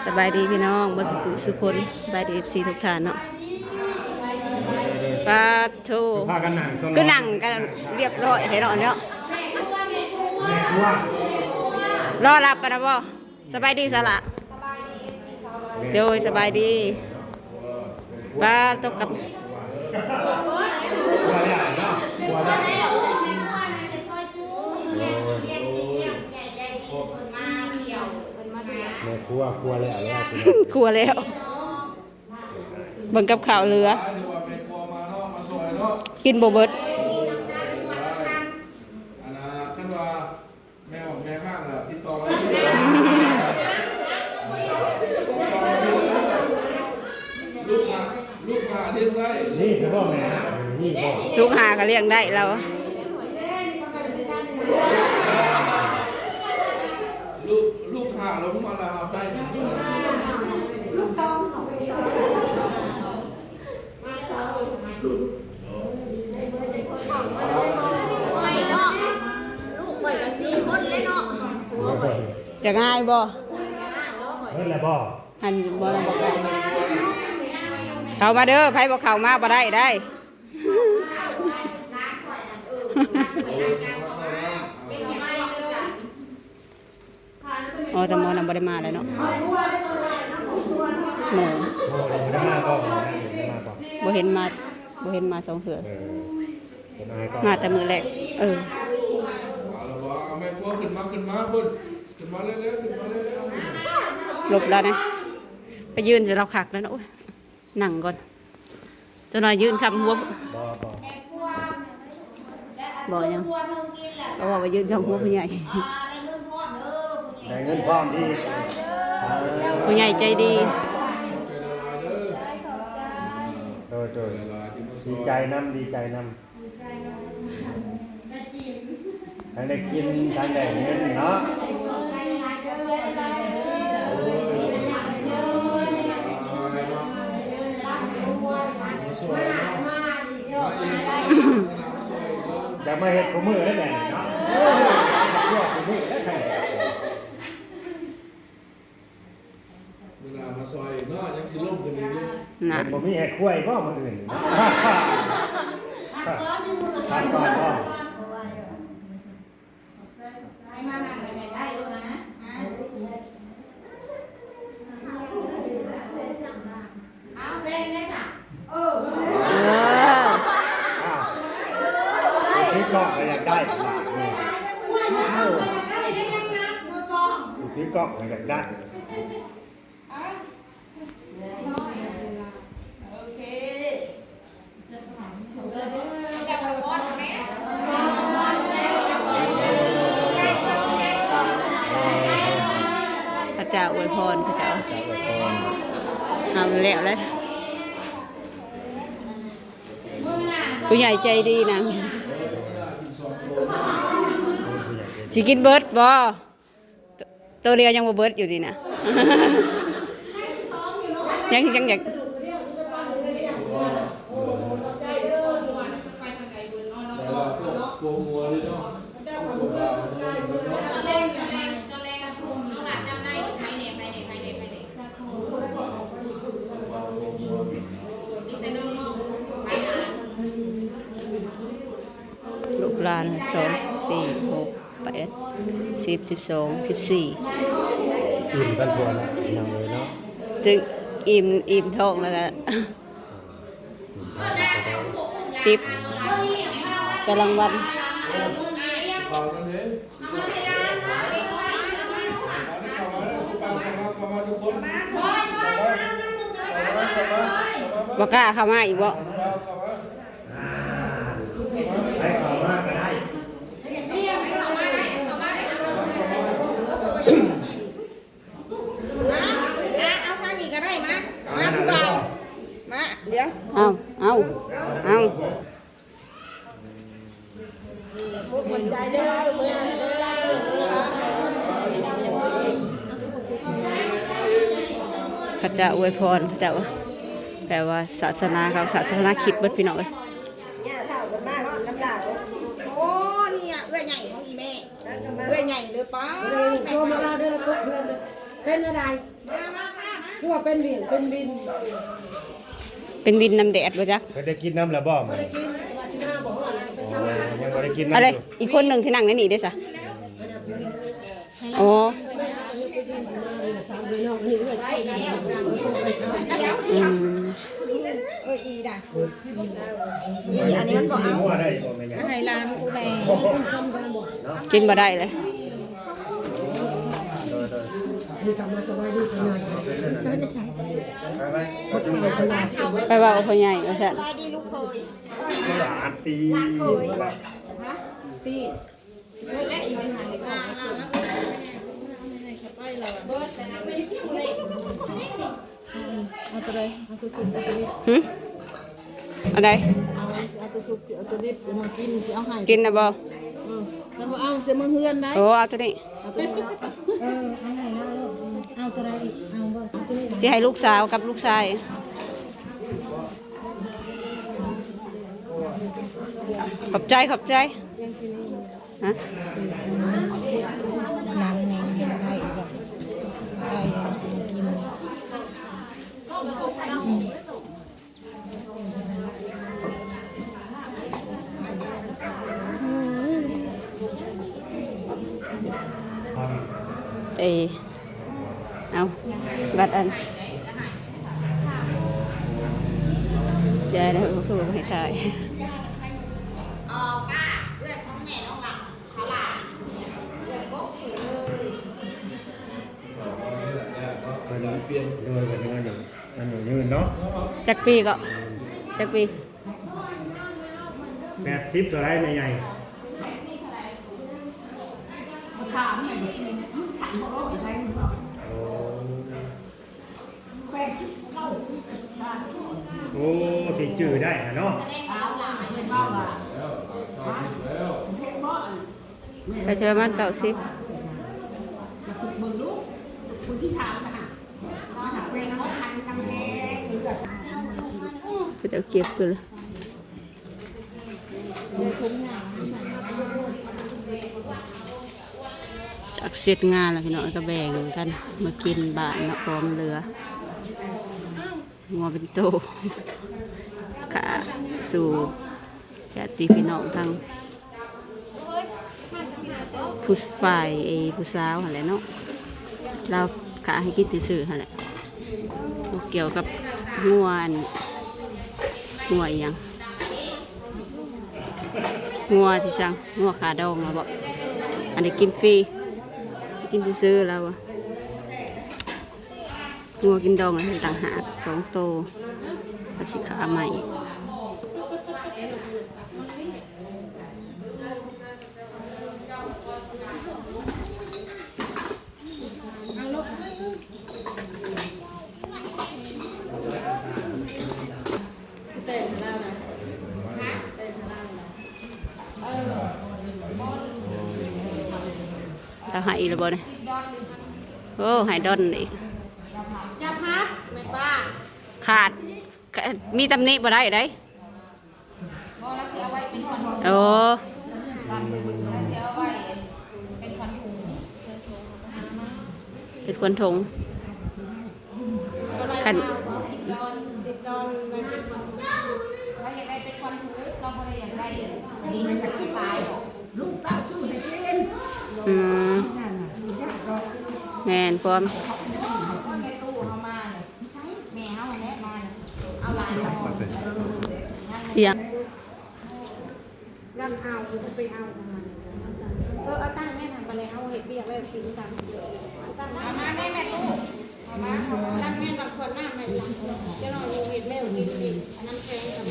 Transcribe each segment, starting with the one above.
ສະບາຍດີພີ່ນ້ອງເບິດສຸຂູສຸຄົນ ສະບາຍດີເອັຟຊີທຸກທ່ານເນາະ. ປາດໂທ ພາກັນນັ່ງ ຄືນັ່ງກັນຮຽບຮ້ອຍແທ້ເນາະເນາະ. ແມ່ຄົວ ລໍຮັບກັນນະບໍ່? ສະບາຍດີສະຫຼະ. ໂດຍ ສະບາຍດີ. ປາດ ຕົກກັບ ຄົວແລ້ວເນາະ ຄົວແລ້ວ. ແມ່ຄົວ ຄົວແລ້ວ ແລ້ວ ຄົວແລ້ວ. ເບິ່ງກັບຂ້າວເຫຼືອ ກິນບໍ່ເບິດ. ອັນນ່າ ຄັນວ່າ ແມ່ອອກແມ່ຫ້າງລະຕິດຕໍ່ມາ. ລູກຫາ ລູກຫາລ້ຽງໄດ້. ນີ້ສະບໍ່ແມ່ຫ້າງ ນີ້ບໍ່ ລູກຫ້າກໍລ້ຽງໄດ້ລາວ. ລູກ ລູກຫ້າລົງມາລະຮັບໄດ້. ລູກຂ້ອຍກໍສີ່ຄົນເລີຍເນາະ. ຈະງ່າຍບໍ່? ເບິດແລ້ວບໍ່? ຫັ້ນບໍ່ລະບໍ່. ເຂົ້າມາເດີ ໃຜບໍ່ເຂົ້າມາບໍ່ໄດ້ໄດ໋. ອໍ ຕາໝໍນະບໍ່ໄດ້ມາແລ້ວເນາະ. ໝໍ ໝໍບໍ່ໄດ້ມາບໍ່? ບໍ່ເຫັນມາ ບໍ່ເຫັນມາສອງເທື່ອ. ເອີ ມາແຕ່ມື້ແລກ. ເອີ ເອົາລະບໍ່? ເອົາແມ່ຄົວຂຶ້ນມາ ຂຶ້ນມາພຸ້ນ ຂຶ້ນມາເລັວໆ ຂຶ້ນມາເລັວໆ. ຫຼົບລະນະ ໄປຢືນໃສ່ລາວຄັກແລ້ວນະ. ໂອ້ຍ ນັ່ງກ່ອນ ຈັກໜ້ອຍຍື່ນຄຳຫົວ. ບໍ່ ບໍ່ ບໍ່ຫຍັງ ເຂົາເວົ້າວ່າຍື່ນຄຳຫົວຜູ້ໃຫຍ່. ໄດ້ເງິນພ້ອມອີກ. ເອີ ຜູ້ໃຫຍ່ໃຈດີ. ໂດຍ ໂດຍ ດີໃຈນຳ ດີໃຈນຳ. ທັງໄດ້ກິນທັງໄດ້ເງິນເນາະ. ຢາກມາເຮັດຄູ່ມື້ໄດ້ແບບນີ້ເນາະ. ເຮັດຄົວຄູ່ມື້ໄດ້ແບບນີ້. ມື້ໜ້າມາຊ່ອຍເນາະ ຍັງຊິລົມກັນອີກຢູ່. ນະ ມັນບໍ່ມີໃຫ້ຄວາຍບໍ່ມື້ອື່ນ? ພັກກ່ອນຢູ່ມື້ ພັກກ່ອນບໍ່? ໃຫ້ມານັ່ງໃນໄດ້ໂລດນະ. ເອົາແບ່ງແດ່ຊະ. ເອີ ເອີ ອ້າວ ຜູ້ຖືກ້ອງກໍຢາກໄດ້ບາດນີ້. ເອົາ ຜູ້ຖືກ້ອງກໍຢາກໄດ້. ໂອເຄ ພະເຈົ້າອວຍພອນ ພະເຈົ້າ ເອົາແລ້ວແຫຼະ. ຜູ້ໃຫຍ່ໃຈດີນະ ຊິກິນເບິດບໍ່? ໂຕ ໂຕດຽວຍັງບໍ່ເບິດຢູ່ນີ້ນະ. ຍັງ ຍັງຢາກ ລູກຫຼານ ສອງ ສີ່ ຫົກ ແປດ ສິບ ສິບສອງ ສິບສີ່ ອີ່ມກັນທົ່ວແລ້ວພີ່ນ້ອງເອີຍເນາະ. ຈຶ່ງອີ່ມ ອີ່ມທ້ອງແລ້ວກະ ອີ່ມທ້ອງແລ້ວກະໄດ້ ຕິບແຕ່ລາງວັນ. ບໍ່ກ້າເຂົ້າມາອີກບໍ່? ໃຫ້ເຂົ້າມາກໍໄດ້. ເອົາ ເອົາທາງນີ້ກໍໄດ້ ມາ ມາຜູ້ບ່າວ ມາ ດຽວ ເອົາ ເອົາ ເອົາ. ພະເຈົ້າອວຍພອນ ພະເຈົ້າ ແປວ່າສາສະໜາເຂົາ ສາສະໜາຄຣິດເບິດ ພີ່ນ້ອງເອີຍ. ໂອ້ ນີ້ເອື້ອຍໃຫຍ່ຂອງອີ່ແມ່ ເອື້ອຍໃຫຍ່ເດີ ປ້າ ໂທມາລາວເດີ ລະຕົກເຮືອນເດີ. ເປັນອະໄລ? ຄືວ່າເປັນວິນ ເປັນວິນ ເປັນວິນນຳແດດບໍ່ຈັກ. ເພິ່ນໄດ້ກິນນຳແລ້ວບໍ່? ບໍ່ໄດ້ກິນ ວ່າຊິມາບໍ່ຮອດແລ້ວ ໄປຊະມາ. ຍັງບໍ່ໄດ້ກິນນຳ. ອະໄລ ອີກຄົນໜຶ່ງທີ່ນັ່ງໃນນີ້ເດ້ຊະ? ອໍ ອືມ ອັນນີ້ມັນບໍ່ເອົາ ໃຫ້ຫຼານກູແດ່ ກິນບໍ່ໄດ້ເລີຍ. ໄປເວົ້າພໍ່ໃຫຍ່ວ່າຊັ້ນ. ເອົາຕົວໃດ? ເອົາຕົວສຸກ ເອົາຕົວດິບ. ຫຶ? ອັນໃດ? ເອົາ ເອົາຕົວສຸກ ຊິເອົາຕົວດິບ ຊິມາກິນ ຊິເອົາໃຫ້ ກິນນະບໍ່? ເອີ ຄັນບໍ່ເອົາ ຊິມາເຮືອນໄດ໋. ໂອ້ ເອົາຕົວນີ້ ເອົາຕົວນີ້ເນາະ. ເອີ ເອົາໃຫ້ລາວໂລດ. ເອົາຕົວໃດອີກ? ເອົາບໍ່? ເອົາຕົວນີ້ ຊິໃຫ້ລູກສາວກັບລູກຊາຍ. ຂອບໃຈ ຂອບໃຈ. ຮະ? ຊື້ອັນນັ້ນ ນັ້ນນີ້ຍັງໄດ້ບໍ່? ໄດ້ກິນ. ເອີ ເອົາ ບັດອັນ ຢ່າເດີ ຄືວ່າບໍ່ໃຫ້ຖ່າຍ. ເພິ່ນ ໂດຍ ເພິ່ນຍັງອາຍຸ ອາຍຸຍືນເນາະ. ຈັກປີເກາະ? ຈັກປີ? ແປດສິບເທົ່າໃດແມ່ໃຫຍ່? ໂອ້ ໂອ້ ທີ່ຈື່ໄດ້ຫັ້ນເນາະ. ໄປເທື່ອມັນເກົ້າສິບ ເຂົາເຈົ້າເກັບເພິ່ນລະ. ຈາກເສັດງານແລ້ວພີ່ນ້ອງ ກໍແບ່ງກັນມາກິນບ້ານເນາະ ຄວາມເຫຼືອ ງົວເປັນໂຕ ຂ້າສູ່ຍາດຕິພີ່ນ້ອງທາງ ຜູ້ ຝ່າຍ ເອີ ຜູ້ສາວຫັ້ນແຫຼະເນາະ ລາວກະໃຫ້ກິນຊື່ໆຫັ້ນແຫຼະ. ບໍ່ກ່ຽວກັບງົວ ອັນ ງົວອີ່ຫຍັງ ງົວທີ່ສັ່ງ ງົວຂາດອງຫັ້ນບໍ? ອັນນີ້ກິນຟຣີ ກິນຊື່ໆລາວວ່າ. ງົວກິນດອງຫັ້ນຕ່າງຫາກສອງໂຕ ກໍຊິຂ້າໃໝ່. ລາວໃຫ້ອີກແລ້ວບໍ່ນີ້? ໂອ້ ໃຫ້ດອນອີກ. ຈັບຮັບແມ່ປ້າ ຂາດ ມີຕຳໜິບໍ່ໄດ້ເດ້. ບໍ່ ລາວຊິເອົາໄວ້ເປັນຂວັນ. ໂອ້ ລາວຊິເອົາໄວ້ເປັນຂວັນຖົງ ເປັນຂວັນຖົງ. ຄັນ ອືມ ແມ່ນ ພວມ ແມ່ເຮົາແຫຼະມາ ເອົາຫຼາຍ ອີຫຍັງ? ລັກເອົາ ໄປເອົາ ເອີ ເອົາຕັ້ງແມ່ນ ບັດນີ້ເຮົາເຮັດວຽກແລ້ວກິນກັນ ເອົາຕັ້ງ ເອົາມາແມ່ ແມ່ຕູ້ ເອົາມາ ເອົາມາ ຕັ້ງແມ່ນ ບັກຂວດນ້ຳແມ່ນ ຈັກໜ້ອຍເຮັດແລ້ວກິນອີກ ອັນນ້ຳແຂງກັບ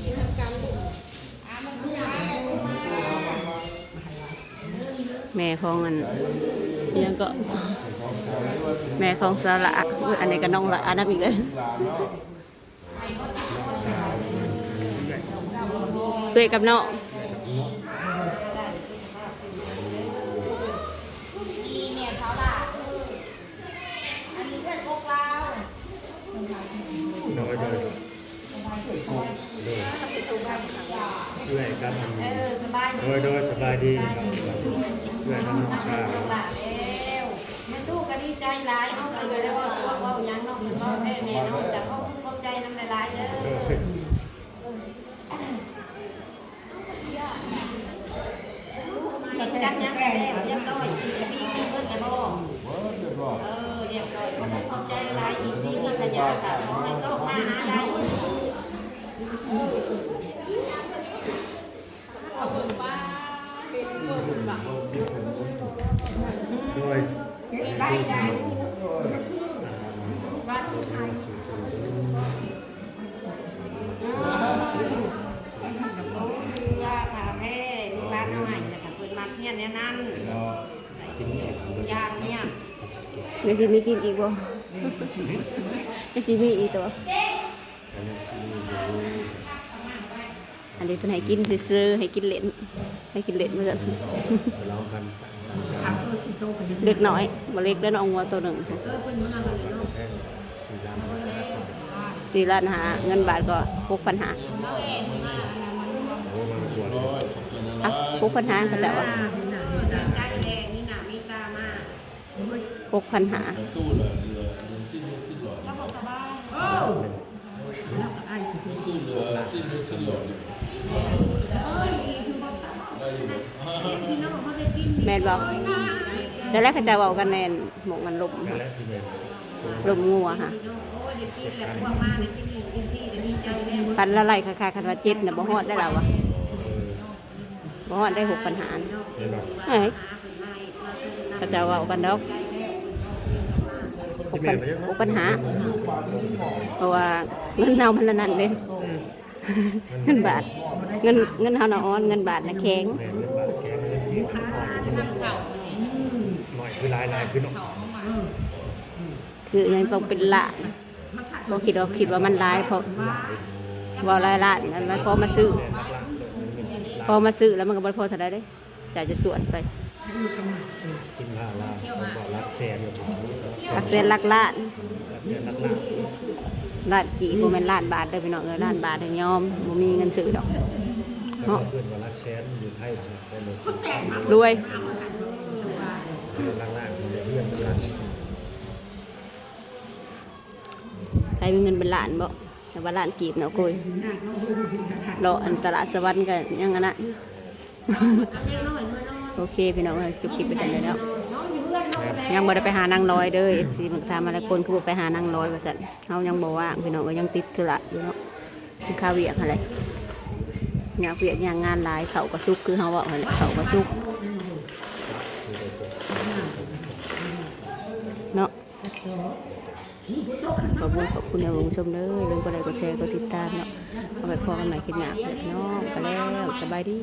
ກິນນຳກັນລູກ. ແມ່ຂອງອັນ ອີຫຍັງເກາະ ແມ່ຂອງສາວຫຼ້າ ອັນນີ້ກໍນ້ອງຫຼ້ານຳອີກເລີຍ ເອື້ອຍກັບນ້ອງ. ໂດຍ ໂດຍ ເອື້ອຍກັບ ໂດຍ ໂດຍ ສະບາຍດີ ເອື້ອຍກັບນ້ອງສາວ. ແມ່ຕູ້ກໍດີ ໃຈຫຼາຍ ເຮົາກໍເລີຍໄດ້ເວົ້າຕົວະເວົ້າຫຍັງເນາະ ເພິ່ນເວົ້າແທ້ແນ່ນອນ ກໍຂອບຄຸນຂອບໃຈນຳຫຼາຍໆເດີ. ຈັດຫຍັງແລ້ວຮຽບຮ້ອຍ ມີເງິນເບິດແລ້ວບໍ່? ເອີ ຮຽບຮ້ອຍ ຂອບໃຈຫຼາຍໆ ມີເງິນກະຢາກະຂໍໃຫ້ໂຊກມາຫາໄດ້. ໂດຍ ວ່າສຸດທ້າຍ ເອີ ເຊື່ອຖ້າແທ້ ລູກຫຼານເຮົາໃຫ້ ແລ້ວກໍເພິ່ນມັກຮຽນແນວນັ້ນ ຢ່າງເນຍ. ຍັງຊິມີກິນອີກບໍ່? ຍັງຊິມີອີກຕົວະ? ອັນນີ້ເພິ່ນໃຫ້ກິນຊື່ໆ ໃຫ້ກິນເຫຼັ້ນ ໃຫ້ກິນເຫຼັ້ນວ່າຊັ້ນ. ສະຫຼອງກັນ ສັງສັນກັນ ເລັກນ້ອຍ ບໍ່ເລັກເດີເນາະ ງົວໂຕໜຶ່ງ ສະຫຼອງກັນ ສີ່ລ້ານຫ້າ ເງິນບາດກໍຫົກພັນຫ້າ ໂອ້ ມັນກວ່າ ອ່ະ ຫົກພັນຫ້າ ເຂົາເຈົ້າວ່າ ຫົກພັນຫ້າ ແມ່ນບໍ່? ແລ້ວ ແລ້ວເຂົາເຈົ້າເວົ້າກັນແນ່ນ ໝົກອັນລົມ ລົມງົວຫະ ຄັນລະໄລ່ຄັກໆ ຄັນວ່າເຈັດນະ ບໍ່ຮອດໄດ້ລາວວ່າ. ບໍ່ຮອດໄດ້ຫົກພັນຫ້າ ເຫັນບໍ່? ເອີຍ ເຂົາເຈົ້າເວົ້າກັນດອກ ຫົກພັນ ຫົກພັນຫ້າ ເພາະວ່າເງິນເຮົາມັນອັນນັ້ນເດ້ ອືມ ເງິນບາດ ເງິນ ເງິນເຮົານະອ່ອນ ເງິນບາດນະແຂງ ແມ່ນ ເງິນບາດແຂງ ເງິນກີບມັນອ່ອນ ອືມ ໜ້ອຍຄືຫຼາຍ ຫຼາຍຄືໜ້ອຍ ອືມ ຄືຫຍັງຕ້ອງເປັນລ້ານ ບໍ່ຄິດວ່າ ຄິດວ່າມັນຫຼາຍ ເພາະເວົ້າຫຼາຍລ້ານ ມັນພໍມາຊື້ ພໍມາຊື້ແລ້ວມັນກໍບໍ່ພໍເທົ່າໃດເດ້ ຈ່າຍຈະຕວດໄປ ສິບຫ້າລ້ານ ເວົ້າຫຼັກແສນ ຫຼັກແສນ ຫຼັກລ້ານ ຫຼັກແສນ ຫຼັກລ້ານ ລ້ານກີບ ບໍ່ແມ່ນລ້ານບາດເດີພີ່ນ້ອງເອີຍ ລ້ານບາດນີ້ຍອມ ບໍ່ມີເງິນຊື້ດອກເນາະ ເພິ່ນວ່າຫຼັກແສນ ຢູ່ໄທ ລວຍ ຫຼັກລ້ານ ເຮືອນຫຼັກລ້ານ. ໃຜມີເງິນເປັນລ້ານບໍ່? ແຕ່ວ່າລ້ານກີບເນາະ ໂກຍ ເລາະອັນຕະຫຼາດສະຫວັນກໍຍັງອັນນັ້ນ ໂອເຄພີ່ນ້ອງເອີຍ ຈົບຄລິບໄປຊັ້ນເດີເນາະ ຍັງບໍ່ໄດ້ໄປຫານາງລອຍເດີ ເອັຟຊີ ມັນຖາມມາຫຼາຍຄົນ ຄືບໍ່ໄປຫານາງລອຍວ່າຊັ້ນ ເຮົາຍັງບໍ່ວ່າງພີ່ນ້ອງເອີຍ ຍັງຕິດທຸລະຢູ່ເນາະ ຄືຄາວຽກຫັ້ນແຫຼະ ຍາກວຽກຍາກງານຫຼາຍ ເຂົ້າກໍສຸກ ຄືເຮົາເວົ້າຫັ້ນແຫຼະ ເຂົ້າກໍສຸກເນາະ. ຂອບຄຸນ ຂອບຄຸນທ່ານຜູ້ຊົມເດີ ຢ່າລືມກົດໄລກົດແຊ ກົດຕິດຕາມເນາະ ເອົາໄວ້ພໍ້ກັນໃໝ່ຄລິບໜ້າເດີພີ່ນ້ອງ ໄປແລ້ວ ສະບາຍດີ.